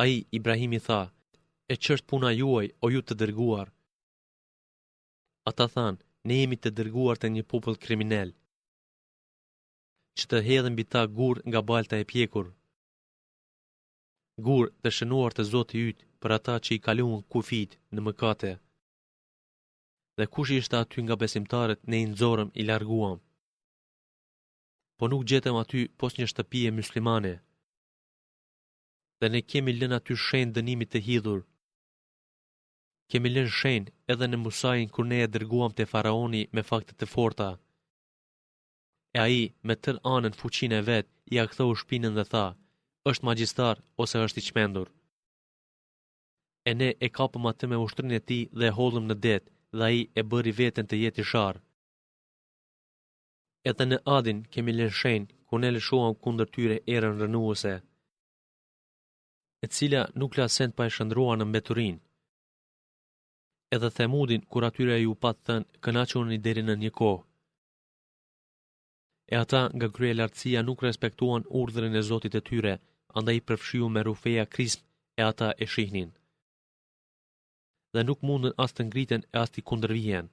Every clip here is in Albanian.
Ai, Ibrahimi tha, E ç'është puna juaj, o ju të dërguar? Ata thanë, ne jemi të dërguar te një popull kriminel, që të hedhim mbi ta gurë nga balta e pjekur. Gurë të shënuar te Zoti yt për ata që i kaluan kufijtë në mëkate. Dhe kush ishte aty nga besimtarët, ne i nxorëm, i larguam. Po nuk gjetëm aty pos një shtëpie muslimane. Dhe ne kemi lënë aty shenjë dënimi të hidhur. Kemi lënë shenjë edhe në Musain kur ne e dërguam te faraoni me fakte të forta. E ai me tërë anën fuqinë e vet ia ktheu shpinën dhe tha, është magjistar ose është i çmendur. E ne e kapëm atë me ushtrinë e tij dhe e hodhëm në det dhe ai e bëri veten të jetë i sharë. Edhe në Adin kemi lënë shenjë, kur ne lëshuam kundër tyre erën rrënuese, e cila nuk la send pa e shndërruar në mbeturinë. Edhe Themudin, kur atyre iu pat thënë, kënaquni deri në një kohë. E ata nga kryelartësia nuk respektuan urdhrin e Zotit të tyre, andaj i përfshiu me rrufeja krismë e ata e shihnin. Dhe nuk mundën as të ngriten e as t'i kundërvihen.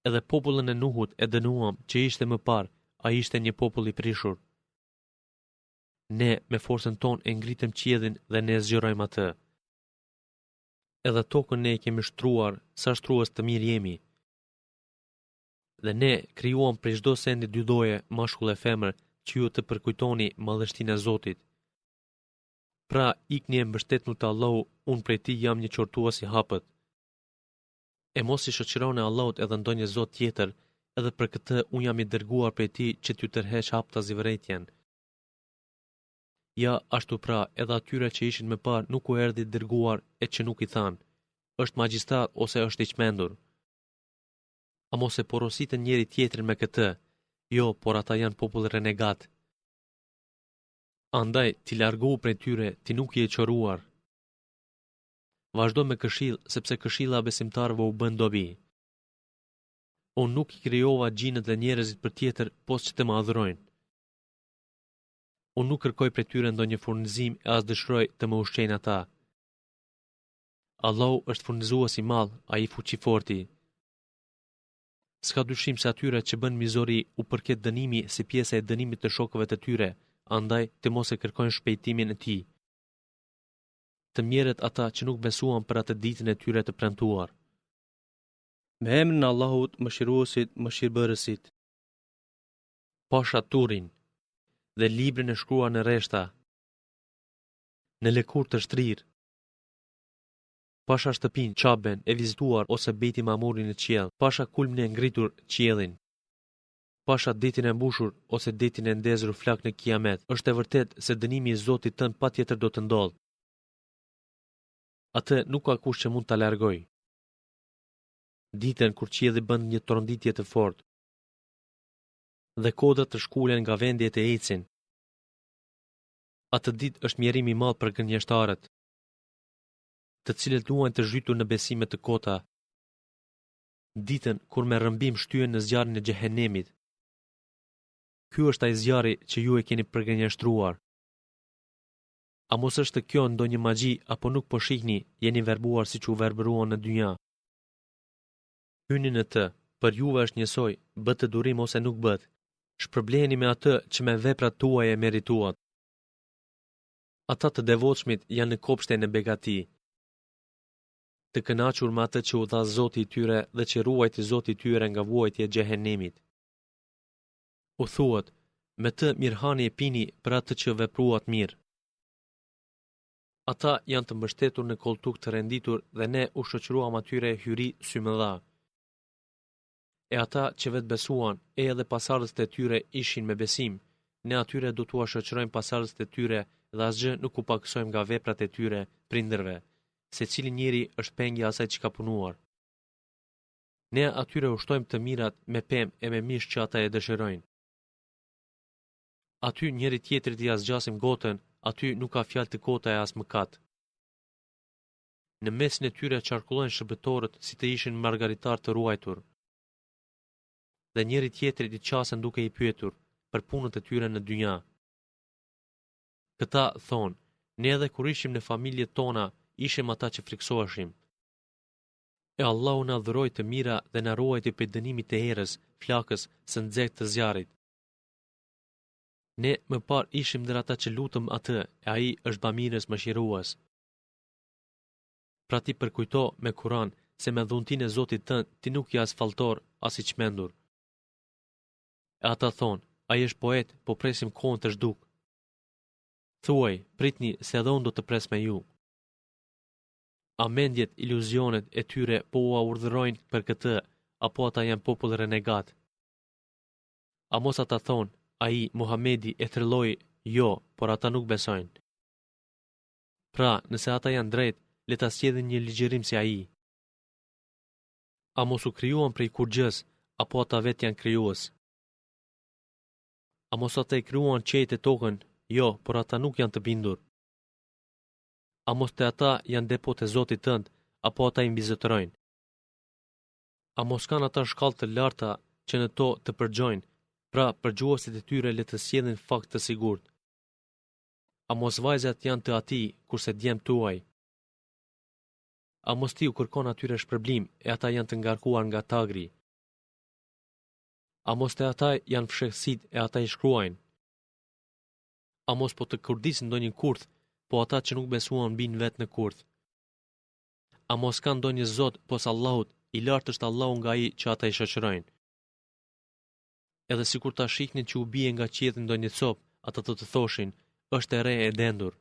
Edhe popullin e Nuhut e dënuam që ishte më parë, ai ishte një popull i prishur. Ne me forcën tonë e ngritëm qiellin dhe ne e zgjerojmë atë. Edhe tokën ne e kemi shtruar, sa shtrues të mirë jemi. Dhe ne krijuam prej çdo sendi dy lloje, mashkull e femër, që ju të përkujtoni madhështinë e Zotit. Pra, ikni e mbështetnu te Allahu, unë prej tij jam një qortues i hapët. E mos i shoqëroni Allahut edhe ndonjë zot tjetër, edhe për këtë unë jam i dërguar prej tij që t'ju tërheq haptazi vërejtjen. Ja, ashtu pra, edhe atyre që ishin më parë nuk u erdhi i dërguar e që nuk i thanë, është magjistar ose është i çmendur. A mos e porositën njëri tjetrin me këtë? Jo, por ata janë popull renegat. Andaj, ti largohu prej tyre, ti nuk je i qorruar. Vazhdo me këshillë, sepse këshilla besimtarëve u bën dobi. Unë nuk i krijova xhinët dhe njerëzit për tjetër, pos që të më adhurojnë. Unë nuk kërkoj prej tyre ndonjë furnizim e as dëshiroj të më ushqejnë ata. Allahu është furnizues i madh, ai fuqiforti. S'ka dyshim se atyre që bënë mizori u përket dënimi si pjesa e dënimit të shokëve të tyre, andaj të mos e kërkojnë shpejtimin e tij. Të mjerët ata që nuk besuan për atë ditën e tyre të premtuar. Me emrin e Allahut, Mëshiruesit, Mëshirbërësit. Pasha Turin dhe librin e shkruar në rreshta. Në lëkurë të shtrirë. Pasha shtëpinë, Qaben, e vizituar ose Bejti Mamurin në qiell. Pasha kulmin e ngritur, qiellin. Pasha detin e mbushur ose detin e ndezur flakë në Kiamet. Është e vërtetë se dënimi i Zotit tënd patjetër do të ndodhë. Atë nuk ka kush që mund ta largojë. Ditën kur qielli bën një tronditje të fortë dhe kodrat të shkulen nga vendi e të ecin. Atë ditë është mjerim i madh për gënjeshtarët, të cilët luajnë të zhytur në besime të kota. Ditën kur me rrëmbim shtyhen në zjarrin e xhehenemit. Ky është ai zjarri që ju e keni përgënjeshtruar. A mos është kjo ndonjë magji apo nuk po shihni, jeni verbuar siç u verbëruan në dynja. Hyni në të, për juve është njësoj, bëtë durim ose nuk bëtë. Shpërbleheni me atë që me veprat tuaja e merituat. Ata të devotshmit janë në kopshte në begati. Të kënaqur me atë që u dha Zoti i tyre dhe që ruajti Zoti i tyre nga vuajtja e xhehenemit. U thuhet, me të mirë hani e pini për atë që vepruat mirë. Ata janë të mbështetur në kolltukë të renditur dhe ne u shoqëruam atyre hyri symëdha. E ata që vetëbesuan, e edhe pasardhësit e tyre ishin me besim, ne atyre do t'ua shoqërojmë pasardhësit e tyre dhe asgjë nuk u pakësojmë nga veprat e tyre, prindërve. Secili njeri është peng i asaj që ka punuar. Ne atyre u shtojmë të mirat me pemë e me mish që ata e dëshirojnë. Aty njëri tjetrit ia zgjasim gotën, aty nuk ka fjalë të kota e as mëkat. Në mesin e tyre qarkullojnë shërbëtorët si të ishin margaritarë të ruajtur. Dhe njëri tjetrit i qasen duke i pyetur për punët e tyre në dynja. Këta thonë, Ne edhe kur ishim në familjet tona, ishim ata që frikësoheshim. E Allahu na dhuroi të mira dhe na ruajti prej dënimit të erës, flakës, së nxehtë të zjarrit. Ne më parë ishim ndër ata që lutëm atë, e ai është bamirës mëshirues. Pra ti përkujto me Kuran se me dhuntinë e Zotit tënd ti nuk je as falltor, as i çmendur. E ata thonë, ai është poet, po presim kohën të zhdukë. Thuaj, pritni se edhe unë do të pres me ju. A mendjet, iluzionet e tyre po ua urdhërojnë për këtë, apo ata janë popull renegat? A mos ata thonë, ai, Muhamedi, e trilloi, jo, por ata nuk besojnë. Pra, nëse ata janë drejt, le ta sjellin një ligjërim si ai. A mos u krijuan prej kurrgjësë, apo ata vetë janë krijues? A mos ata i krijuan qiejt e tokën? Jo, por ata nuk janë të bindur. A mos te ata janë depot e Zotit tënd, apo ata i mbizotërojnë? A mos kanë ata shkallë të larta që në to të përgjojnë, pra përgjuesit e tyre le të sjellin fakt të sigurt. A mos vajzat janë të atij, kurse djemtë tuaj? A mos ti u kërkon atyre shpërblim e ata janë të ngarkuar nga tagri? A mos te ata janë fshehtësitë e ata i shkruajnë? A mos po të kurdisin ndonjë kurth, po ata që nuk besuan bijnë vetë në kurth? A mos ka ndonjë zot pos Allahut, i lartë është Allahu nga ai që ata i shoqërojnë. Edhe sikur ta shihnin që u bie nga qielli ndonjë copë, ata do të thoshin, është re e dendur.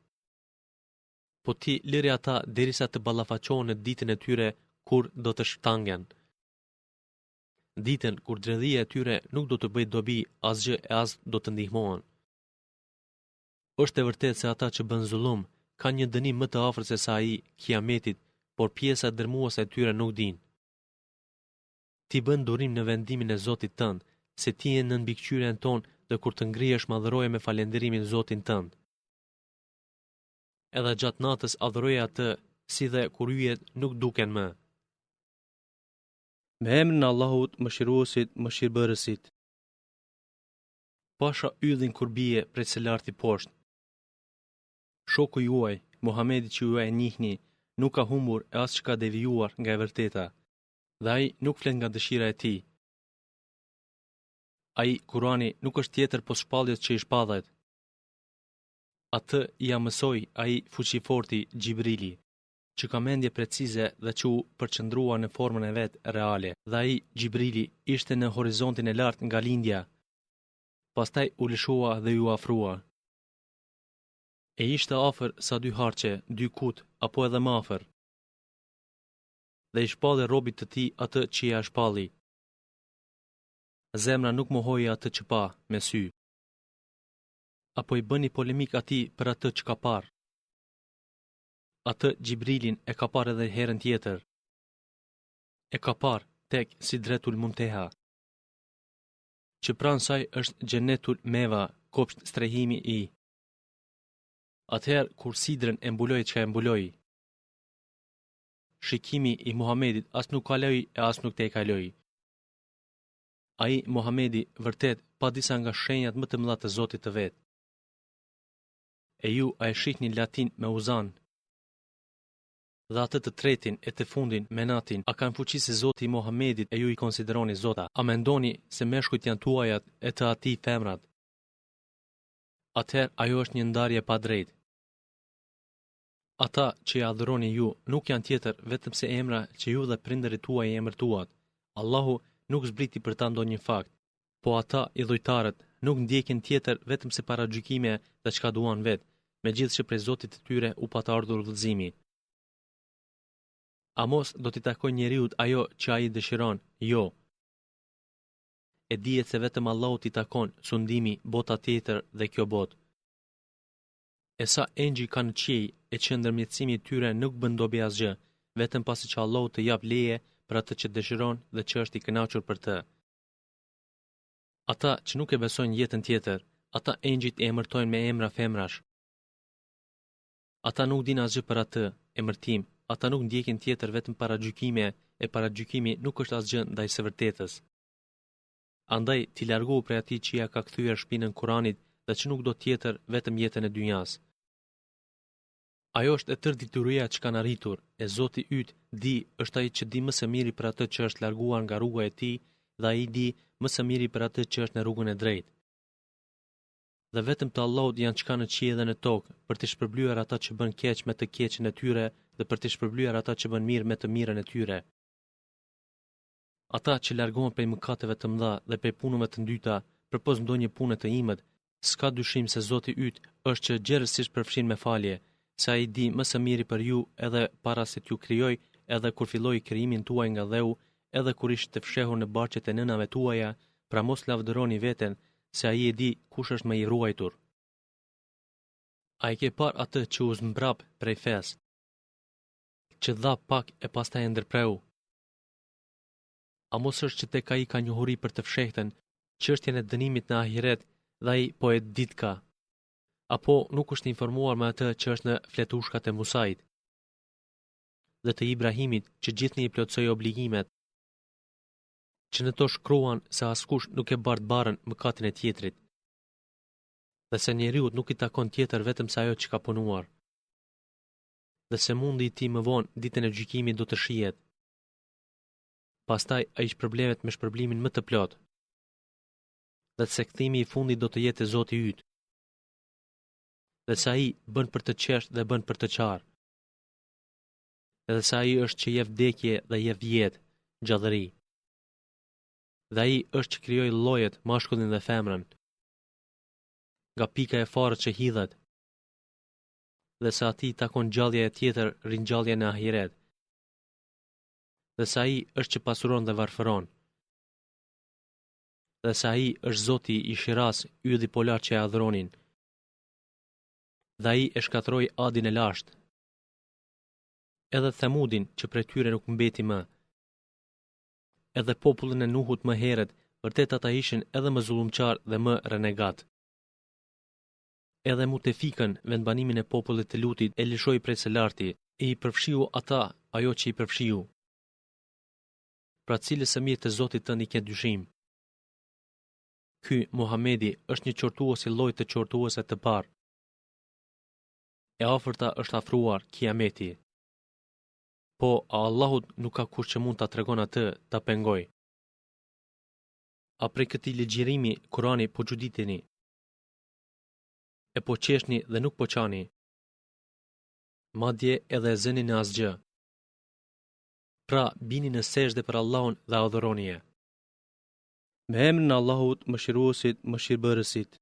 Po ti lëri ata derisa të ballafaqohen në ditën e tyre kur do të shtangen. Ditën kur dredhia e tyre nuk do të bëjë dobi asgjë e as do të ndihmohen. Është e vërtetë se ata që bënë zullum kanë një dënim më të afërt se sa ai i Kiametit, por pjesa dërmuese e tyre nuk dinë. Ti bën durim në vendimin e Zotit tënd, se ti je nën mbikëqyrjen tonë dhe kur të ngrihesh madhëroje me falënderimin Zotin tënd. Edhe gjatë natës adhuroje atë, si dhe kur yjet nuk duken më. Me emrin e Allahut, Mëshiruesit, Mëshirbërësit. Pasha yllin kur bie prej së larti poshtë. Shoku juaj, Muhamedi që ju e njihni, nuk ka humbur e as që ka devijuar nga e vërteta. Dhe ai nuk flet nga dëshira e tij. Ai, Kurani, nuk është tjetër pos shpalljes që i shpallet. Atë ia mësoi ai fuqiforti Xhibrili, që ka mendje precize dhe që u përqendrua në formën e vet reale. Dhe ai, Xhibrili, ishte në horizontin e lartë nga lindja. Pastaj u lëshua dhe iu afrua. E ishte afër sa dy harqe, dy kut, apo edhe më afër. Dhe i shpalli robit të tij atë që ia shpalli. Zemra nuk mohoi atë që pa, me sy. Apo i bëni polemikë atij për atë që ka parë. Atë Xhibrilin e ka parë edhe herën tjetër. E ka parë tek Sidretul Munteha. Që pranë saj është Xhennetul Meva, kopsht strehimi i. Atëherë kur Sidrën e mbuloi çka e mbuloi. Shikimi i Muhamedit as nuk kaloi e as nuk tejkaloi. Ai, Muhamedi, vërtet pa disa nga shenjat më të mëdha të Zotit të vet. E ju a e shihni Latin me Uzan? Dhe atë të tretin e të fundin, Menatin, a kanë fuqi si Zoti i Muhamedit e ju i konsideroni zota? A mendoni se meshkujt janë tuajat e të atij femrat? Atëherë ajo është një ndarje e padrejtë. Ata që i adhuroni ju nuk janë tjetër vetëm se emra që ju dhe prindërit tuaj i emërtuat. Allahu nuk zbriti për ta ndonjë fakt. Po ata, idhujtarët, nuk ndjekin tjetër vetëm se paragjykime dhe çka duan vetë, megjithëqë prej Zotit të tyre u pat ardhur udhëzimi. A mos do t'i takojë njeriut ajo që ai dëshiron? Jo. E dihet se vetëm Allahut i takon sundimi, bota tjetër dhe kjo botë. E sa engjëj ka në qiej e që ndërmjetësimi i tyre nuk bën dobi asgjë, vetëm pasi që Allahu të japë leje për atë që dëshiron dhe që është i kënaqur për të. Ata që nuk e besojnë jetën tjetër, ata engjëjt i emërtojnë me emra femrash. Ata nuk dinë asgjë për atë emërtim, ata nuk ndjekin tjetër vetëm paragjykime, e paragjykimi nuk është asgjë ndaj së vërtetës. Andaj ti largohu prej atij që ia ka kthyer shpinën Kuranit dhe që nuk do tjetër vetëm jetën e dynjasë. Ajo është e tërë dituria që kanë arritur, e Zoti yt di është ai që di më së miri për atë që është larguar nga rruga e tij dhe ai di më së miri për atë që është në rrugën e drejtë. Dhe vetëm të Allahut janë çka në qiej dhe në tokë, për t'i shpërblyer ata që bënë keq me të keqen e tyre dhe për t'i shpërblyer ata që bënë mirë me të mirën e tyre. Ata që largohen prej mëkateve të mëdha dhe prej punëve të ndyta, përpos ndonjë pune të imët, s'ka dyshim se Zoti yt është që gjerësisht përfshin me falje, se Ai di më së miri për ju edhe para se t'ju krijojë, edhe kur filloi krijimin tuaj nga dheu, edhe kur ishit të fshehur në barqet e nënave tuaja, pra mos lavdëroni veten, se Ai e di kush është më i ruajtur. A e ke parë atë që u zmbrap prej fesë, që dha pak e pastaj e ndërpreu? A mos është që tek ai ka njohuri për të fshehtën, çështjen e dënimit në ahiret dhe ai po e ditka? Apo nuk është informuar me atë që është në fletushkat e Musait dhe të Ibrahimit që gjithnjë i plotësoi obligimet, që në to shkruan se askush nuk e bart barrën mëkatin e tjetrit dhe se njeriut nuk i takon tjetër vetëm se ajo që ka punuar dhe se mundi i tij më vonë ditën e gjykimit do të shihet. Pastaj ai shpërblehet me shpërblimin më të plotë. Dhe se kthimi i fundit do të jetë te Zoti yt. Dhe se ai bën për të qeshur dhe bën për të qarë. Dhe se ai është që jep vdekje dhe jep jetë, gjallëri. Dhe ai është që krijoi llojet, mashkullin dhe femrën. Nga pika e farës që hidhet. Dhe se atij i takon gjallja e tjetër ringjallja në ahiret. Dhe se ai është që pasuron dhe varfëron. Dhe se ai është Zoti i Shirasë, ylli polar që e adhuronin. Dhe ai e shkatërroi Adin e lashtë. Edhe Themudin që prej tyre nuk mbeti më. Edhe popullin e Nuhut më herët, vërtet ata ishin edhe më zullumqarë dhe më renegatë. Edhe Mutefikën, vendbanimin e popullit të Lutit, e lëshoi prej së larti, e i përfshiu ata ajo që i përfshiu. Pra cilës së mirë të Zotit tënd i ke dyshim? Ky, Muhamedi, është një qortues i llojit të qortuesve të parë. E afërta është afruar, Kiameti. Po, a Allahut nuk ka kush që mund ta tregon atë, ta pengojë. A prej këtij ligjërimi, Kurani, po çuditeni? E po qeshni dhe nuk po qani. Madje edhe e zëni në asgjë. Pra, bini në sexhde për Allahun dhe adhuronie. Me emrin e Allahut, Mëshiruesit, Mëshirbërësit.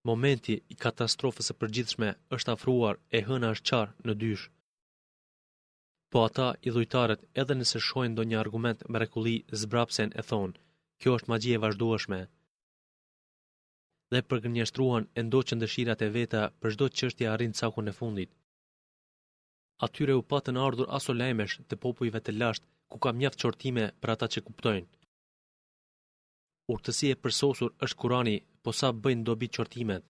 Momenti i katastrofës së përgjithshme është afruar e hëna është çarë në dysh. Po ata, idhujtarët, edhe nëse shohin ndonjë argument mrekulli, zmbrapsen e thonë, kjo është magji e vazhdueshme. Dhe përgënjeshtruan e ndoqën dëshirat e veta për çdo çështje arrin cakun e fundit. Atyre u patën ardhur aso lajmesh të popujve të lashtë, ku ka mjaft qortime për ata që kuptojnë. Urtësi e përsosur është Kurani, po sa bëjnë dobi qortimet.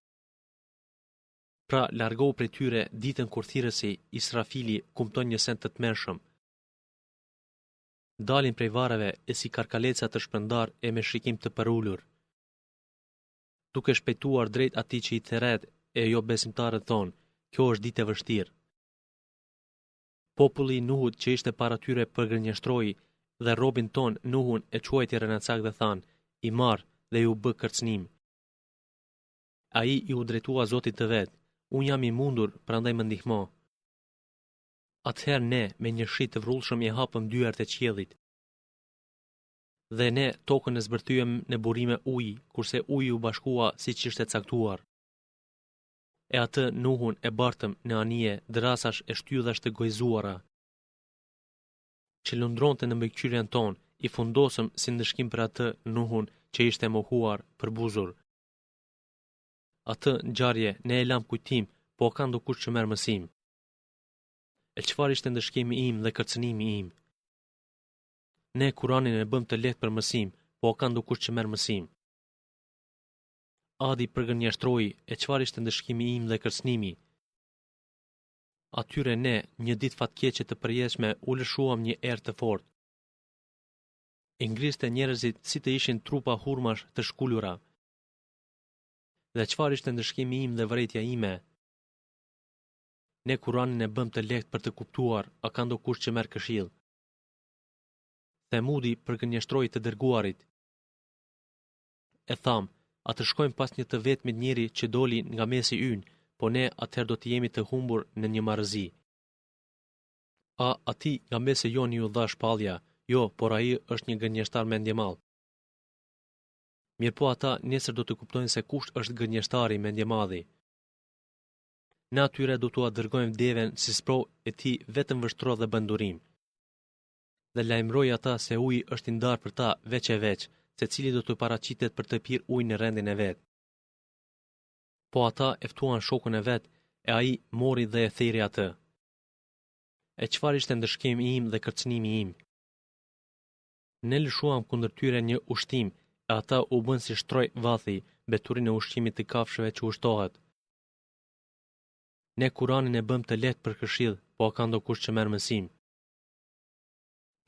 Pra, largohu prej tyre ditën kur thirrësi, Israfili, kumton një send të tmerrshëm. Dalin prej varreve e si karkaleca të shpërndarë e me shikim të përulur. Duke shpejtuar drejt atij që i thërret e jobesimtarët thonë, kjo është ditë e vështirë. Populli i Nuhut që ishte para tyre përgënjeshtroi dhe robin tonë Nuhun e quajti rrenacak dhe thanë, i marrë dhe iu bë kërcënim. Ai iu drejtua Zotit të vet, unë jam i mundur, prandaj më ndihmo. Atëherë ne me një shi të vrullshëm i hapëm dyert e qiellit. Dhe ne tokën e zbërthyem në burime uji, kurse uji u bashkua siç ishte caktuar. E atë Nuhun e bartëm në anije dërrasash e shtyllash të gojëzuara, që lundronte në mbikëqyrjen tonë, i fundosëm si ndëshkim për atë Nuhun që ishte mohuar, përbuzur. Atë ngjarje ne e lamë kujtim, po a ka ndokush që merr mësim. E çfarë ishte ndëshkimi im dhe kërcënimi im? Ne Kuranin e bëmë të lehtë për mësim, po a ka ndokush që merr mësim? Adi përgënjeshtroi, e çfarë ishte ndëshkimi im dhe kërcënimi? Atyre ne, një ditë fatkeqe të përjetshme, u lëshuam një erë të fortë. I ngriste njerëzit si të ishin trupa hurmash të shkulura. Dhe çfarë ishte ndëshkimi im dhe vërejtja ime? Ne Kuranin e bëmë të lehtë për të kuptuar, a ka ndokush që merr këshillë? Themudi përgënjeshtroi të dërguarit. E thamë, a të shkojmë pas një të vetmit njeri që doli nga mesi ynë, po ne atëherë do të jemi të humbur në një marrëzi. A atij nga mesi jonë iu dha shpallja, jo, por ai është një gënjeshtar mendjemadh. Mirëpo ata nesër do të kuptojnë se kush është gënjeshtari mendjemadhi. Ne atyre do t'ua dërgojmë deven si sprovë e ti vetëm vështro dhe bën durim. Dhe lajmëroji ata se uji është i ndarë për ta veç e veç, secili do të paraqitet për të pirë ujë në rendin e vet. Po ata e ftuan shokun e vet, e ai mori dhe e theri atë. E çfarë ishte ndëshkimi im dhe kërcënimi im? Ne lëshuam kundër tyre një ushtimë, e ata u bënë si shtrojë vathi, mbeturinë e ushqimit të kafshëve që u shtohet. Ne Kuranin e bëmë të lehtë për këshillë, po a ka ndokush që merr mësim?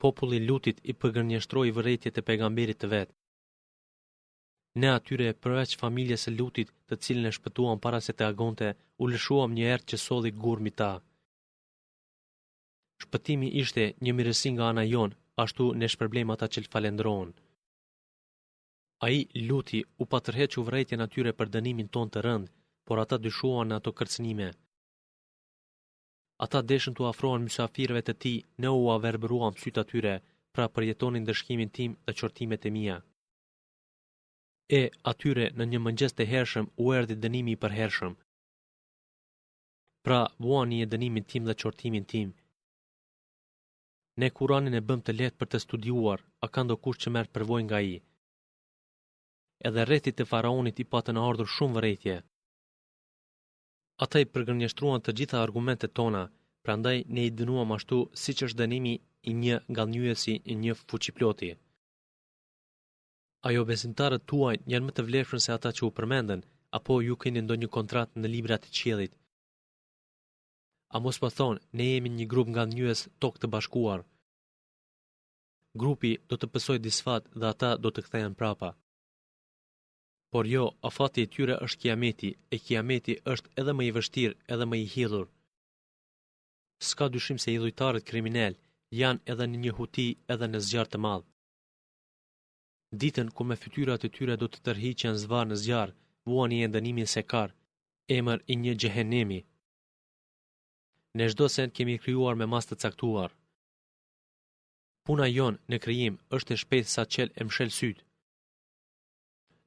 Populli i Lutit i përgënjeshtroi vërejtjet e pejgamberit të vet. Ne atyre përveç familjes së Lutit, të cilën e shpëtuam para se të agonte, u lëshuam një erë që solli gurë mbi ta. Shpëtimi ishte një mirësi nga ana jonë, ashtu ne shpërblejmë ata që falënderojnë. Ai, Luti, u pat tërhequr vërejtjen atyre për dënimin tonë të rëndë, por ata dyshuan në ato kërcënime. Ata deshën t'u afrohen mysafirëve të tij, ne ua verbëruam sytë atyre, pra përjetoni ndëshkimin tim dhe qortimet e mia. E, atyre, në një mëngjes të hershëm, u erdhi dënimi i përhershëm. Pra, vuani dënimin tim dhe qortimin tim. Ne Kuranin e bëmë të lehtë për të studiuar, a ka ndokush që merr përvojë nga ai? Edhe rrethit të faraonit i patën ardhur shumë vërejtje. Ata i përgënjeshtruan të gjitha argumentet tona, prandaj ne i dënuam ashtu siç është dënimi i një ngadhënjyesi e një fuqiploti. A jo besimtarët tuaj janë më të vlefshëm se ata që u përmendën, apo ju keni ndonjë kontratë në librat e qiellit? A mos po thonë, ne jemi një grup ngadhënjyes tok të bashkuar. Grupi do të pësojë disfatë dhe ata do të kthehen prapa. Por jo, afati i tyre është kiameti, e kiameti është edhe më i vështirë, edhe më i hidhur. S'ka dyshim se idhujtarët kriminelë janë edhe në një huti edhe në zjarr të madh. Ditën kur me fytyrat e tyre do të tërhiqen zvarrë në zjarr, vuani dënimin Sekar, emër i një xhehenemi. Ne çdo send kemi krijuar me masë të caktuar. Puna jonë në krijim është e shpejtë sa çel e mshel sytë.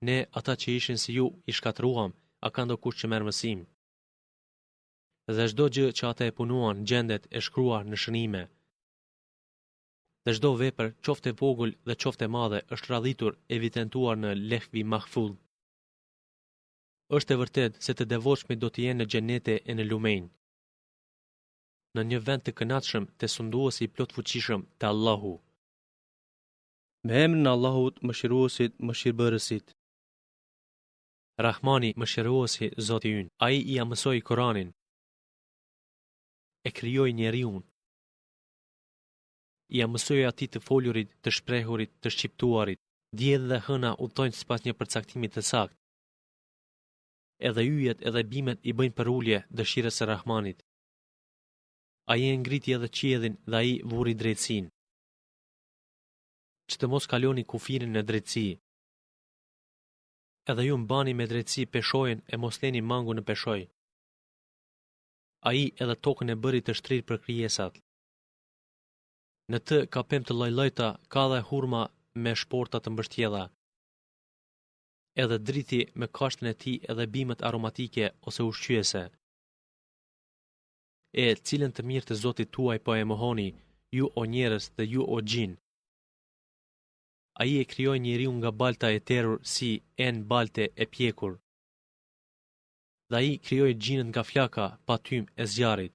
Ne, ata që ishin si ju, i shkatërruam, a ka ndokush që merr mësim? Dhe çdo gjë që ata e punuan gjendet e shkruar në shënime. Dhe çdo vepër, qoftë e vogël dhe qoftë e madhe, është radhitur, evidentuar në Lehvi Mahfudh. Është e vërtetë se të devotshmit do të jenë në xhenete e në lumenj. Në një vend të kënaqshëm te Sunduesi i Plotfuqishëm, te Allahu. Me emrin e Allahut, Mëshiruesit, Mëshirbërësit. Rahmani, Mëshiruesi, Zoti ynë. Ai ia mësoi Kuranin. E krijoi njeriun. Ia mësoi atij të folurit, të shprehurit, të shqiptuarit. Dielli dhe hëna udhëtojnë sipas një përcaktimi të saktë. Edhe yjet edhe bimët i bëjnë përulje dëshirës së Rahmanit. Ai e ngriti edhe qiellin dhe ai vuri drejtësinë. Që të mos kaloni kufirin në drejtësi. Edhe ju mbani me drejtësi peshojën e mos leni mangun në peshojë. Ai edhe tokën e bëri të shtrirë për krijesat. Në të ka pemë të llojllojta, ka dhe hurma me shporta të mbështjella. Edhe drithi me kashtën e tij edhe bimët aromatike ose ushqyese. E, cilën të mirë të Zotit tuaj po e mohoni, ju o njerëz dhe ju o xhinë. Ai e krijoi njeriun nga balta e terur si enë balte e pjekur. Dhe ai krijoi xhinët nga flaka, pa tym, e zjarrit.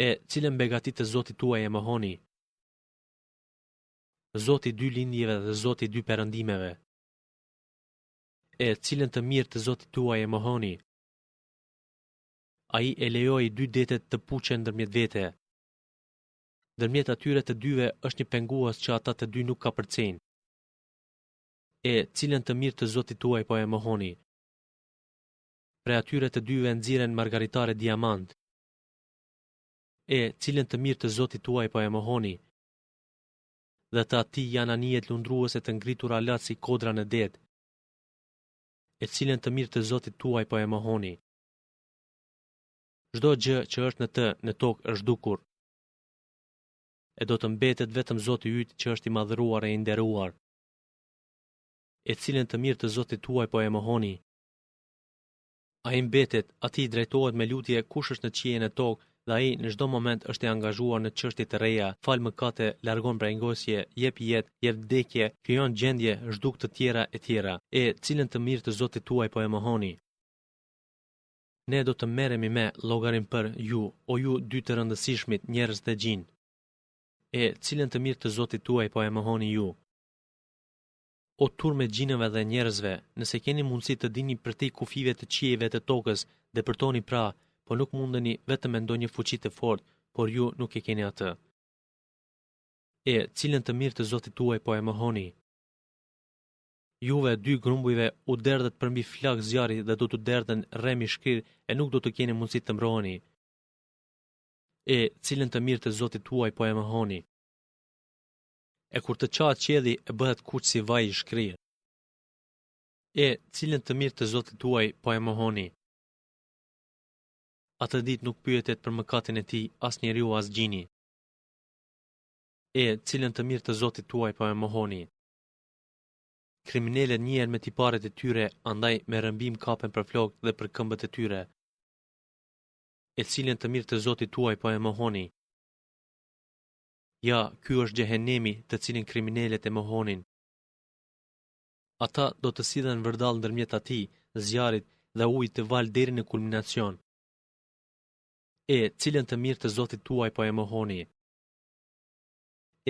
E, cilën begati të Zotit tuaj e mohoni? Zoti i dy lindjeve dhe Zoti i dy perëndimeve. E, cilën të mirë të Zotit tuaj e mohoni? Ai e lejoi dy detet të puqen ndërmjet vete. Ndërmjet atyre të dyve është një pengues që ata të dy nuk kapërcejnë. E, cilën të mirë të Zotit tuaj po e mohoni? Prej atyre të dyve nxirren margaritarë e diamantë. E, cilën të mirë të Zotit tuaj po e mohoni? Dhe të atij janë anijet lundruese të ngritura lart si kodra në det. E cilën të mirë të Zotit tuaj po e mohoni? Çdo gjë që është në të, në tokë është zhdukur. E do të mbetet vetëm Zoti yt që është i madhëruar e i nderuar. E cilën të mirë të Zotit tuaj po e mohoni? Ai mbetet, atij i drejtohet me lutje kush është në qiej e në tokë dhe ai në çdo moment është i angazhuar në çështje të reja, fal mëkate, largon brengosje, jep jetë, jep vdekje, krijon gjendje, zhduk të tjera etj. E, cilën të mirë të Zotit tuaj po e mohoni? Ne do të merremi me llogarinë për ju, o ju dy të rëndësishmit, njerëz dhe xhinë. E, cilën të mirë të Zotit tuaj po e mohoni ju? O turmë e xhinëve dhe njerëzve, nëse keni mundësi të dilni përtej kufijve të qiejve e të tokës, depërtoni pra, po nuk mundeni vetëm me ndonjë fuqi të fortë, por ju nuk e keni atë. E, cilën të mirë të Zotit tuaj po e mohoni? Juve, dy grumbujve, u derdhet përmbi flakë zjarri dhe do t'u derdhen rrem i shkrirë e nuk do të keni mundësi të mbroheni. E, cilën të mirë të Zotit tuaj po e mohoni? E kur të çahet qielli e bëhet kuq si vaj i shkrirë. E, cilën të mirë të Zotit tuaj po e mohoni? Atë ditë nuk pyetet për mëkatin e tij as njeriu as xhini. E, cilën të mirë të Zotit tuaj po e mohoni? Kriminelët njihen me tiparet e tyre, andaj me rrëmbim kapen për flokë dhe për këmbët e tyre. E cilën të mirë të Zotit tuaj po e mohoni? Ja, ky është xhehenemi të cilin kriminelët e mohonin. Ata do të sillen vërdallë ndërmjet atij, zjarrit dhe ujit të valë deri në kulminacion. E, cilën të mirë të Zotit tuaj po e mohoni?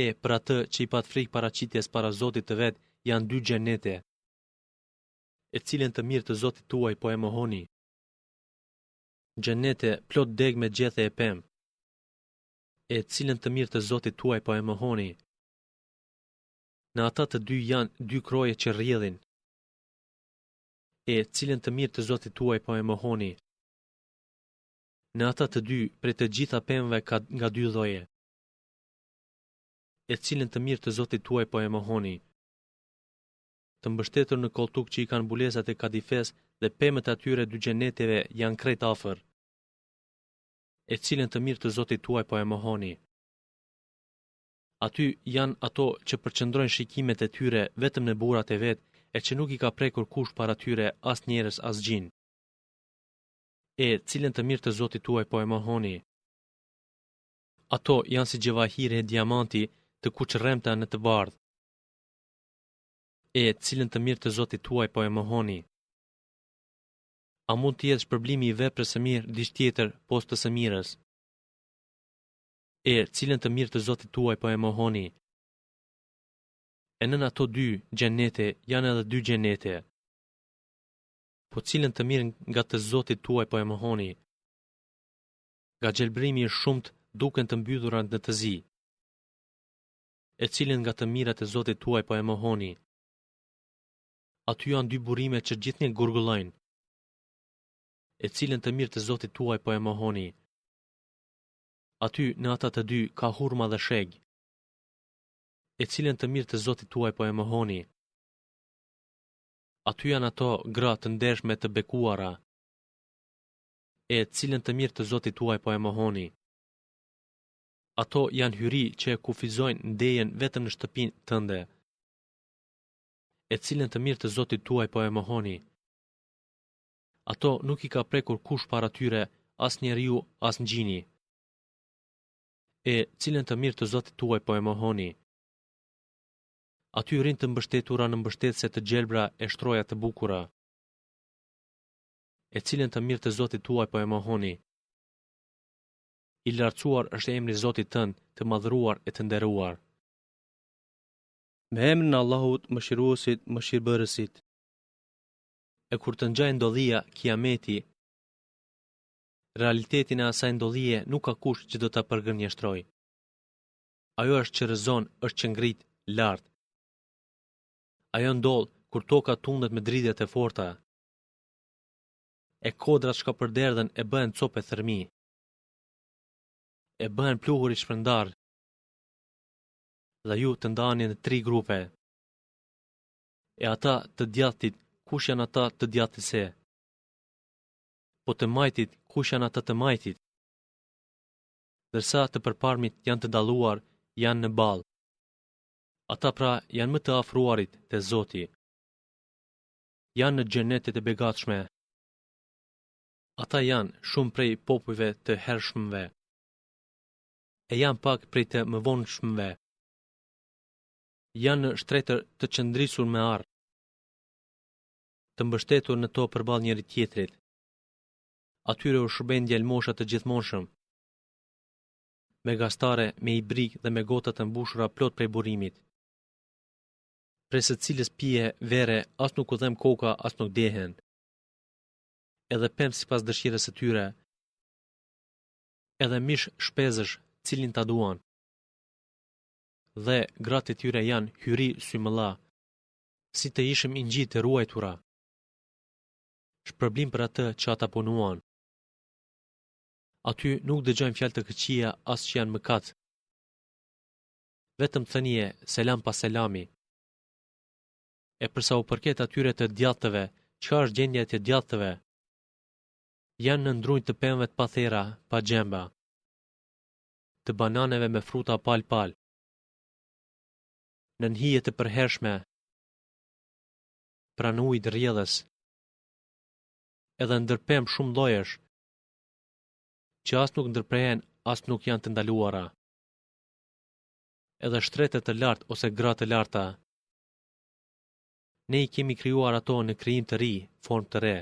E, për atë që i pat frikë paraqitjes para Zotit të vet, janë dy xhenete. E cilën të mirë të Zotit tuaj po e mohoni? Xhenete plot degë me gjethe e pemë. E cilën të mirë të Zotit tuaj po e mohoni? Në ata të dy janë dy kroje që rrjedhin. E cilën të mirë të Zotit tuaj po e mohoni? Në ata të dy prej të gjitha pemëve ka nga dy lloje. E cilën të mirë të Zotit tuaj po e mohoni? Të mbështetur në kolltukë që i kanë mbulesat e kadifesë dhe pemët e atyre dy xheneteve janë krejt afër. E cilën të mirë të Zotit tuaj po e mohoni? Aty janë ato që përqendrojnë shikimet e tyre vetëm në burrat e vet e që nuk i ka prekur kush para tyre as njerëz as xhinë. E cilën të mirë të Zotit tuaj po e mohoni? Ato janë si xhevahire e diamanti të kuqërremta në të bardhë. E cilën të mirë të Zotit tuaj po e mohoni? A mund të jetë shpërblimi i veprës së mirë diç tjetër pos të së mirës? E, cilën të mirë të Zotit tuaj po e mohoni? E nën ato dy xhenete janë edhe dy xhenete. Po cilën të mirë nga të Zotit tuaj po e mohoni? Nga gjelbërimi i shumtë duken të mbyllura në të zi. E cilën nga të mirat e Zotit tuaj po e mohoni? Aty janë dy burime që gjithnjë gurgullojnë. E cilën të mirë të Zotit tuaj po e mohoni? Aty në ata të dy ka hurma dhe shegë. E cilën të mirë të Zotit tuaj po e mohoni? Aty janë ato gra të ndershme të bekuara. E cilën të mirë të Zotit tuaj po e mohoni? Ato janë hyri që e kufizojnë ndejën vetëm në shtëpinë tënde. E cilën të mirë të Zotit tuaj po e mohoni? Ato nuk i ka prekur kush para tyre, as njeriu, as xhini. E cilën të mirë të Zotit tuaj po e mohoni? Aty rrinë të mbështetura në mbështetëse të gjelbra e shtroja të bukura. E cilën të mirë të Zotit tuaj po e mohoni? I lartësuar është emri i Zotit tënd, të madhëruar e të nderuar. Me emrin e Allahut, Mëshiruesit, Mëshirbërësit. E kur të ngjajë ndodhia, Kiameti, realitetin e asaj ndodhie nuk ka kush që do ta përgënjeshtrojë. Ajo është që rrëzon, është që ngrit lart. Ajo ndodh kur toka tundet me dridhje të forta. E kodrat shkapërderdhen e bëhen copë e thërrmi. E bëhen pluhur i shpërndarë. Dhe ju të ndaheni në tri grupe. E ata të djathtit, kush janë ata të djathtit se? Po të majtit, kush janë ata të majtit? Ndërsa të përparmit janë të dalluar, janë në ballë. Ata pra janë më të afruarit te Zoti. Janë në xhenetet e begatshme. Ata janë shumë prej popujve të hershmëve. E janë pak prej të mëvonshmëve. Janë në shtretër të qëndisur me ar. Të mbështetur në to përballë njëri-tjetrit. Atyre u shërbejnë djelmosha të gjithmonshëm. Me gastare, me ibrik dhe me gota të mbushura plot prej burimit. Prej së cilës pije vere as nuk u dhemb koka as nuk dehen. Edhe pemë sipas dëshirës së tyre. Edhe mish shpezësh, cilin ta duan. Dhe gratë e tyre janë hyri symëlla, si të ishin inxhi të ruajtura. Shpërblim për atë që ata punuan. Aty nuk dëgjojnë fjalë të këqija as që janë mëkat. Vetëm thënie, selam pas selami. E përsa u përket atyre të djathtëve, çka është gjendja e të djathtëve? Janë nën drunj të pemëve të pathera, pa gjemba. Të bananeve me fruta palë palë. Nën hije të përhershme. Pranë ujit rrjedhës. Edhe ndër pemë shumë llojesh, që as nuk ndërprehen, as nuk janë të ndaluara. Edhe shtretër të lartë ose gra të larta. Ne i kemi krijuar ato në krijim të ri, formë të re.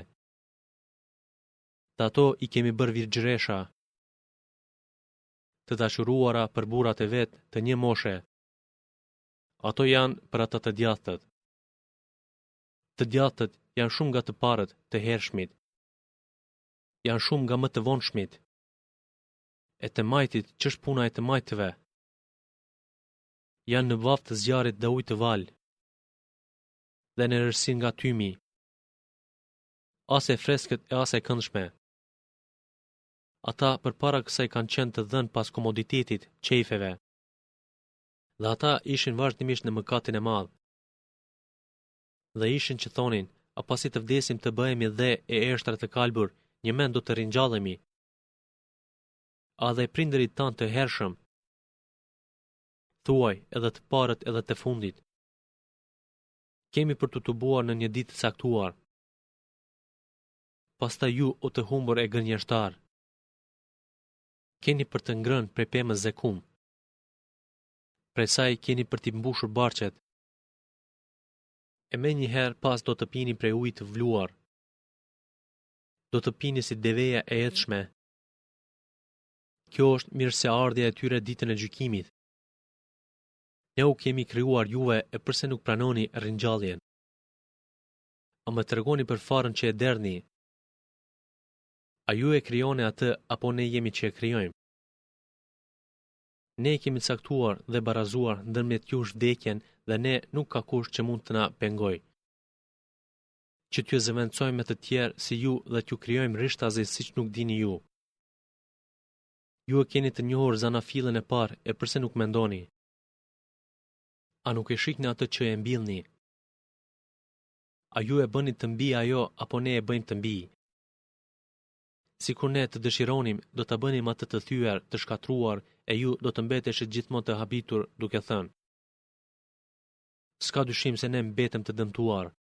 Dhe ato i kemi bërë virgjëresha, të dashuruara për burrat e vet të një moshe. Ato janë për ata të djathtët. Të djathtët janë shumë nga të parët, të hershmit. Janë shumë nga më të vonshmit. E të majtit, ç'është puna e të majtëve? Janë në vapë të zjarrit dhe ujë të valë. Dhe në errësirë nga tymi. As e freskët e as e këndshme. Ata përpara kësaj kanë qenë të dhënë pas komoditetit, qejfeve. Dhe ata ishin vazhdimisht në mëkatin e madh. Dhe ishin që thonin, a pasi të vdesim të bëhemi dhe e eshtra të kalbur, njëmend do të ringjallemi. A dhe prindërit tanë të hershëm. Thuaj, edhe të parët edhe të fundit. Kemi për t'u tubuar në një ditë të caktuar. Pastaj ju o të humbur e gënjeshtarë. Keni për të ngrënë prej pemës zekum. Prej saj keni për t'i mbushur barqet. E menjëherë pas do të pini prej ujit të vluar. Do të pini si deveja e etshme. Kjo është mirëseardhja e tyre ditën e gjykimit. Ne u kemi krijuar juve e përse nuk pranoni ringjalljen? A më tregoni për farën që e derdhni? A ju e krijoni atë apo ne jemi që e krijojmë? Ne e kemi caktuar dhe barazuar ndërmjet jush vdekjen dhe ne nuk ka kush që mund të na pengojë. Që t'ju zëvendësojmë me të tjerë si ju dhe t'ju krijojmë rishtazi siç nuk dini ju. Ju e keni të njohur zanafillën e parë e përse nuk mendoni? A nuk e shihni atë që e mbillni? A ju e bëni të mbijë ajo apo ne e bëjmë të mbijë? Sikur ne të dëshironim, do ta bënim atë të thyer, të shkatërruar, e ju do të mbeteshit gjithmonë të habitur, duke thënë: S'ka dyshim se ne mbetëm të dëmtuar.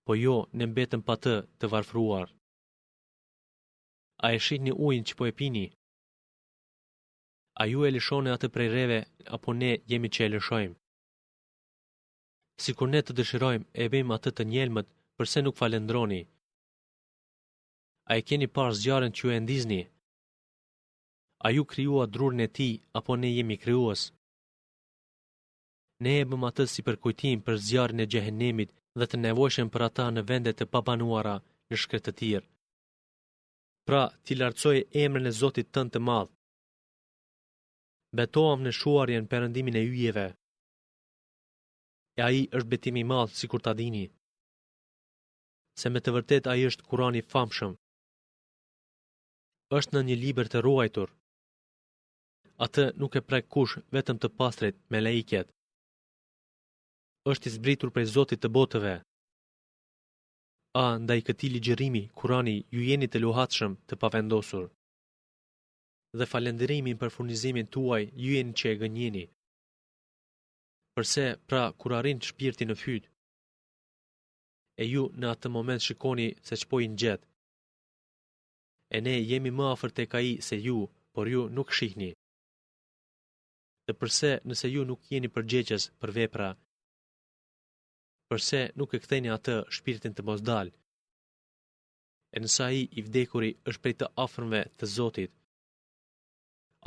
Po jo, ne mbetëm pa të, të varfëruar. A e shihni ujin që po e pini? A ju e lëshoni atë prej reve, apo ne jemi që e lëshojmë? Sikur ne të dëshirojmë, e bëjmë atë të njelmët, përse nuk falënderoni? A e keni parë zjarrin që ju e ndizni? A ju krijuat drurin e tij, apo ne jemi krijues? Ne e bëmë atë si përkujtim për zjarrin e xhehenemit dhe të nevojshëm për ata në vende të pabanuara, në shkretëtirë. Pra, ti lartësoje emrin e Zotit tënd të madh. Betohem në shuarjen perëndimin e yjeve. E ai është betim i madh sikur ta dini. Se me të vërtetë ai është Kur'an i famshëm. Është në një libër të ruajtur. Atë nuk e prek kush, vetëm të pastrit, melaiket. Është i zbritur prej Zotit të botëve. A, ndaj këtij ligjërimi, Kurani, ju jeni të luhatshëm, të pavendosur. Dhe falënderimin për furnizimin tuaj, ju jeni që e gënjeni. Përse, pra, kur arrin shpirti në fyt, e ju në atë moment shikoni se ç'po i ngjet. E ne jemi më afër tek ai se ju, por ju nuk shihni. Dhe përse nëse ju nuk jeni përgjegjës për vepra, përse nuk e ktheni atë shpirtin të mos dalë? E nëse ai i vdekuri është prej të afërmve të Zotit,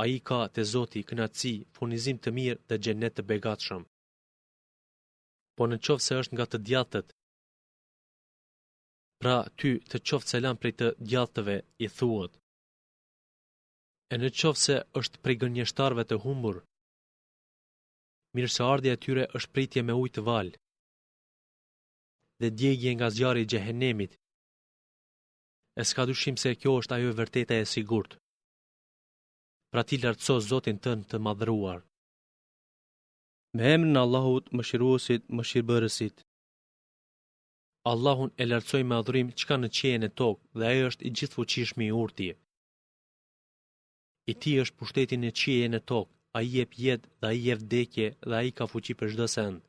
ai ka te Zoti kënaqësi, furnizim të mirë dhe xhennet të begatshëm. Po në qoftë se është nga të djathtët, pra ty të qoftë selam prej të djathtëve, i thuhet. E në qoftë se është prej gënjeshtarëve të humbur, mirëseardhja e tyre është pritje me ujë të valë dhe djegie nga zjarri i xhehenemit. E s'ka dyshim se kjo është ajo e vërteta e sigurt. Pra ti lartëso Zotin tënd të madhëruar. Me emrin e Allahut, Mëshiruesit, Mëshirbërësit. Allahun e lartësojnë me adhurim çka në qiej e në tokë dhe ai është i gjithëfuqishmi i urti. I tij është pushteti në qiej e në tokë, ai jep jetë dhe ai jep vdekje dhe ai ka fuqi për çdo send.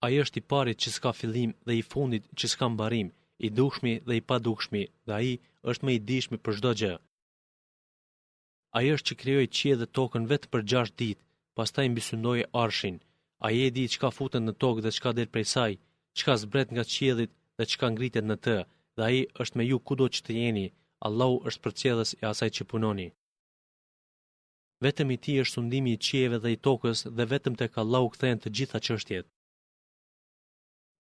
Ai është i pari që s'ka fillim dhe i fundit që s'ka mbarim, i dukshmi dhe i padukshmi dhe ai është më i dijshmi për çdo gjë. Ai është që krijoi qiejt dhe tokën vetëm për gjashtë ditë, pastaj mbisundoi Arshin. Ai e di çka futet në tokë dhe çka del prej saj, çka zbret nga qiellit dhe çka ngritet në të, dhe ai është me ju kudo që të jeni. Allahu është përcjellës i asaj që punoni. Vetëm i tij është sundimi i qiejve dhe i tokës dhe vetëm tek Allahu kthehen të gjitha çështjet.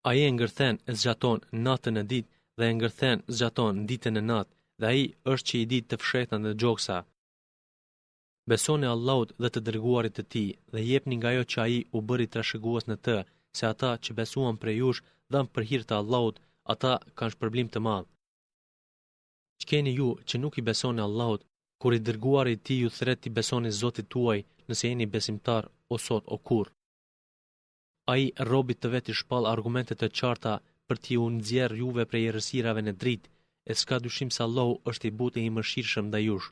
Ai e ngërthen e zgjaton natën në ditë dhe e ngërthen zgjaton ditën në natë dhe ai është që i di të fshehtat në gjoksa. Besoni Allahut dhe të dërguarit të tij dhe jepni nga ajo që ai u bëri trashëgues në të, se ata që besuan prej jush dhanë për hir të Allahut, ata kanë shpërblim të madh. Ç'keni ju që nuk i besoni Allahut, kur i dërguari i tij ju thërret t'i besoni Zotit tuaj, nëse jeni besimtarë o sot o kurrë. Ai robit të vet i shpall argumente të qarta për t'iu nxjerrë juve prej errësirave në dritë, e s'ka dyshim se Allahu është i butë e i mëshirshëm ndaj jush.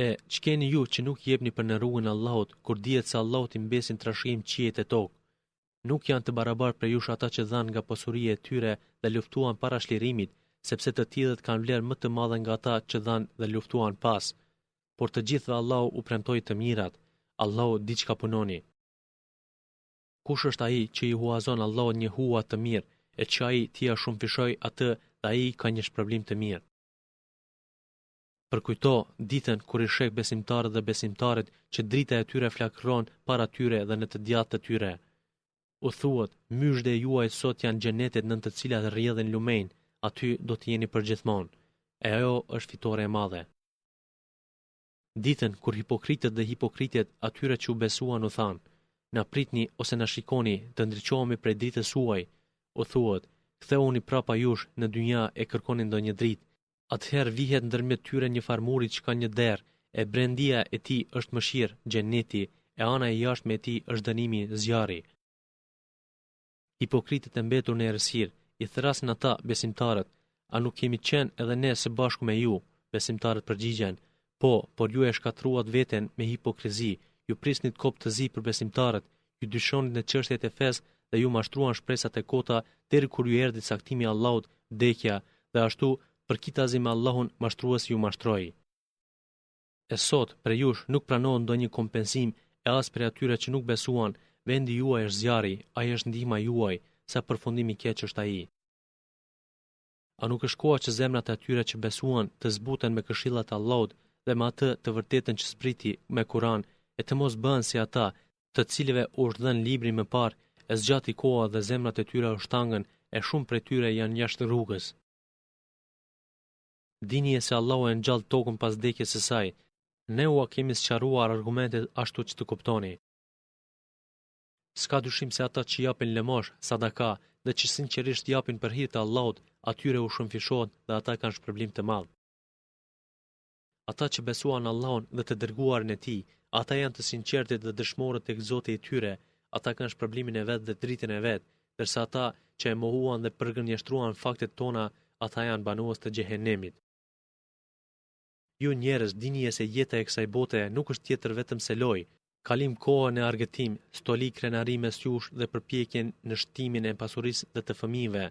E, ç'keni ju që nuk jepni për në rrugën e Allahut, kur dihet se Allahut i mbesin trashëgim qiejt e tokë? Nuk janë të barabartë prej jush ata që dhanë nga pasuria e tyre dhe luftuan para çlirimit, sepse të tillët kanë vlerë më të madhe nga ata që dhanë dhe luftuan pas. Por të gjithëve Allahu u premtoi të mirat. Allahu di çka punoni. Kush është ai që i huazon Allahut një hua të mirë, e që ai t'ia shumëfishojë atë dhe ai ka një shpërblim të mirë. Përkujto ditën kur i sheh besimtarët dhe besimtaret që drita e tyre flakëron para tyre dhe në të djathtë të tyre. U thuhet, myzhde e juaj sot janë xhenetet nën të cilat rrjedhin lumenj, aty do të jeni përgjithmonë. E ajo është fitore e madhe. Ditën kur hipokritët dhe hipokritet atyre që u besuan u thanë, na pritni ose na shikoni, të ndriçohemi prej dritës suaj, u thuhet, kthehuni prapa jush në dynja e kërkoni ndonjë dritë. Atëherë vihet ndërmjet tyre një farë muri që ka një derë, e brendia e tij është mëshirë, xheneti, e ana e jashtme e tij është dënimi, zjarri. Hipokritët e mbetur në errësirë, i thërrasin ata, besimtarët, a nuk kemi qenë edhe ne së bashku me ju? Besimtarët përgjigjen, po, por ju e shkatërruat veten me hipokrizi, ju prisnit kop të zi për besimtarët, ju dyshonit në çështjet e fesë dhe ju mashtruan shpresat e kota deri kur ju erdhi caktimi i Allahut, vdekja, dhe ashtu, përkitazi me Allahun, mashtruesi ju mashtroi. E sot, prej jush nuk pranohet ndonjë kompensim e as prej atyre që nuk besuan, vendi juaj është zjarri, ai është ndihma juaj, sa përfundim i keq është ai. A nuk është koha që zemrat e atyre që besuan të zbuten me këshillat e Allahut dhe me atë të vërtetën që zbriti me Kur'an e të mos bëhen si ata, të cilëve u është dhënë libri më parë, e zgjati koha dhe zemrat e tyre u shtangën e shumë prej tyre janë jashtë rrugës. Dinie se Allahu e ngjall tokën pas vdekjes së saj. Ne ua kemi sqaruar argumentet ashtu që të kuptoni. S'ka dyshim se ata që japin lëmoshë, sadaka, dhe që sinqerisht japin për hir të Allahut, atyre u shumëfishohet dhe ata kanë shpërblim të madh. Ata që besuan Allahun dhe të dërguarin e tij, ata janë të sinqertit dhe dëshmorët tek Zoti i tyre, ata kanë shpërblimin e vet dhe dritën e vet, ndërsa ata që e mohuan dhe përgënjeshtruan faktet tona, ata janë banues të xhehenemit. Ju njerëz dinie se jeta e kësaj bote nuk është tjetër vetëm se lojë, kalim kohe në argëtim, stoli krenari mes jush dhe përpjekje në shtimin e pasurisë dhe të fëmijëve,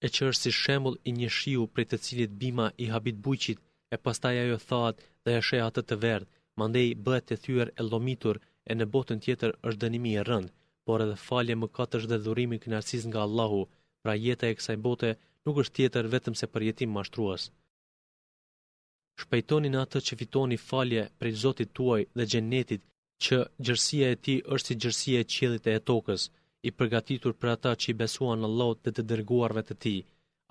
e që është si shembull i një shiu prej të cilit bima i habit bujqit, e pastaj ajo thahet dhe e sheh atë të verdhë, mandej bëhet e thyer e llomitur, e në botën tjetër është dënimi i rëndë, por edhe falje mëkatesh dhe dhurimi i kënaqësisë nga Allahu, pra jeta e kësaj bote nuk është tjetër vetëm se përjetim mashtrues. Shpejtoni në atë që fitoni falje prej Zotit tuaj dhe xhenetit, që gjerësia e tij është si gjerësia e qiellit e e tokës, i përgatitur për ata që i besuan Allahut dhe të dërguarve të tij.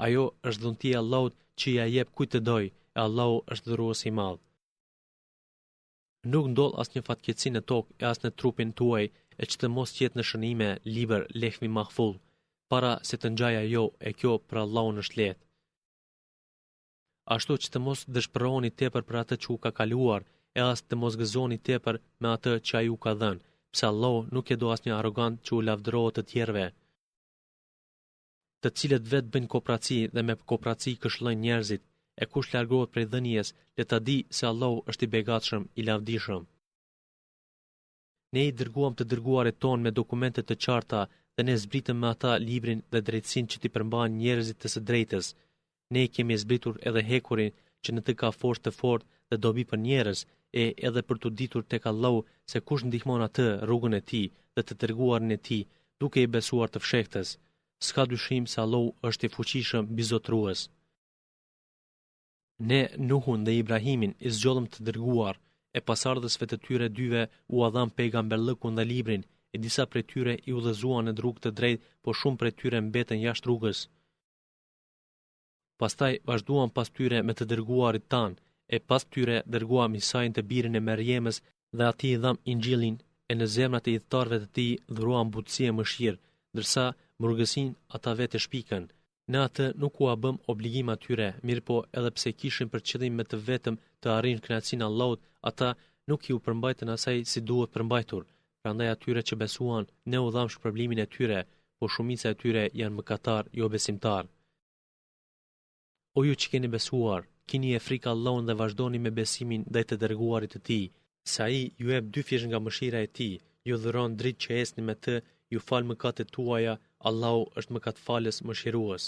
Ajo është dhunti e Allahut që ia jep kujt të dojë, e Allahu është dhurues i madh. Nuk ndodh asnjë fatkeqësi në tokë e as në trupin tuaj e që të mos jetë në shënime, libër, lehvi mahfudh, para se të ngjajë ajo e kjo për Allahun është lehtë. Ashtu që të mos dëshpëroheni tepër për atë që u ka kaluar e as të mos gëzoheni tepër me atë që ai u ka dhënë, pse Allahu nuk e do asnjë arrogant që u lavdërohet të tjerëve, të cilët vetë bëjnë kopraci dhe me kopraci këshillojnë njerëzit, e kush largohet prej dhënies, le ta di se Allahu është i begatshëm, i lavdishëm. Ne i dërguam të dërguarit tonë me dokumente të qarta dhe ne zbritëm me ata librin dhe drejtësinë që t'i përmbahen njerëzit të së drejtës. Ne kemi zbritur edhe hekurin që në të ka forcë të fortë dhe dobi për njerëz, e edhe për t'u ditur tek Allahu se kush ndihmon atë rrugën e tij dhe të dërguarin e tij, duke i besuar të fshehtës. S'ka dyshim se Allahu është i fuqishëm mbizotërues. Ne Nuhun dhe Ibrahimin i zgjodhëm të dërguar, e pasardhësve të tyre dyve ua dhamë pejgamberllëkun dhe librin, e disa prej tyre i udhëzuan në rrugë të drejtë, por shumë prej tyre mbetën jashtë rrugës. Pastaj vazhduam pas tyre me të dërguarit tanë, e pas tyre dërguam Isain të birin e Merjemës dhe atij i dhamë Inxhilin, e në zemrat e ithtarëve të tij dhuruam butësi e mëshirë, ndërsa murgësinë ata vetë e shpikën. Ne atë nuk ua bëmë obligim atyre, mirëpo edhe pse kishin për qëllim me të vetëm të arrijnë kënaqësinë e Allahut, ata nuk iu përmbajtën asaj si duhet përmbajtur. Prandaj atyre që besuan, ne u dhamë shpërblimin e tyre, por shumica e tyre janë mëkatarë, jobesimtarë. O ju që keni besuar, kinie frikë Allahun dhe vazhdoni me besimin ndaj të dërguarit të tij, se ai ju jep dyfish nga mëshira e tij, ju dhuron dritë që ecni me të, ju fal mëkatet tuaja, Allahu është mëkatfalës mëshirues.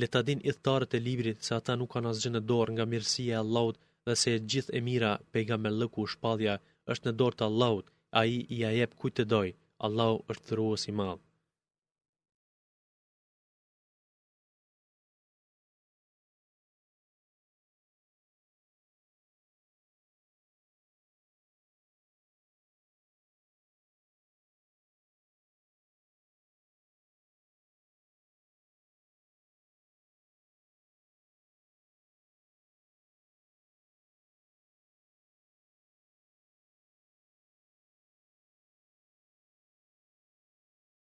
Le ta dinë ithtarët e librit se ata nuk kanë asgjë në dorë nga mirësia e Allahut dhe se e gjithë e mira, pejgamberllëku, shpallja, është në dorë të Allahut, ai ia jep kujt të dojë. Allahu është dhurues i madh.